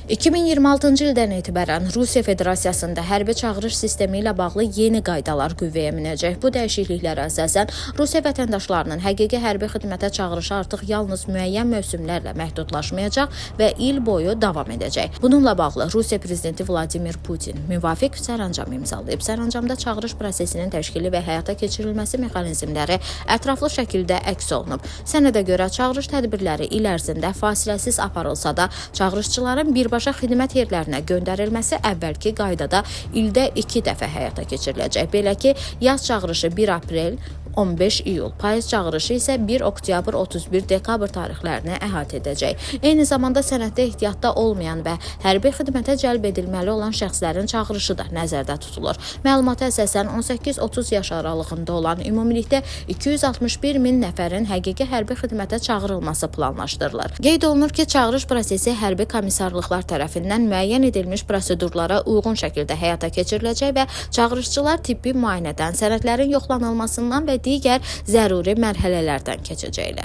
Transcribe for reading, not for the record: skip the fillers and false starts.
2026-cı ildən etibarən Rusiya Federasiyasında hərbi çağırış sistemi ilə bağlı yeni qaydalar qüvvəyə minəcək. Bu dəyişikliklərə əsasən Rusiya vətəndaşlarının həqiqi hərbi xidmətə çağırışı artıq yalnız müəyyən mövsümlərlə məhdudlaşmayacaq və il boyu davam edəcək. Bununla bağlı Rusiya prezidenti Vladimir Putin müvafiq sərəncam imzalayıb. Sərəncamda çağırış prosesinin təşkili və həyata keçirilməsi mexanizmləri ətraflı şəkildə əks olunub. Sənədə görə çağırış tədbirləri il ərzində fasiləsiz aparılsa da, çağırışçıların birbaşa xidmət yerlərinə göndərilməsi əvvəlki qaydada ildə 2 dəfə həyata keçiriləcək. Belə ki, yaz çağırışı 1 aprel 15 iyul, payız çağırışı isə 1 oktyabr 31 dekabr tarixlərini əhatə edəcək. Eyni zamanda sənəddə ehtiyatda olmayan və hərbi xidmətə cəlb edilməli olan şəxslərin çağırışı da nəzərdə tutulur. Məlumata əsasən 18-30 yaş aralığında olan ümumilikdə 261 min nəfərin həqiqi hərbi xidmətə çağırılması planlaşdırılır. Qeyd olunur ki, çağırış prosesi hərbi komissarlıqlar tərəfindən müəyyən edilmiş prosedurlara uyğun şəkildə həyata keçiriləcək və çağırışçılar tibbi müayinədən, sənədlərin yoxlanılmasından və digər zəruri mərhələlərdən keçəcəklər.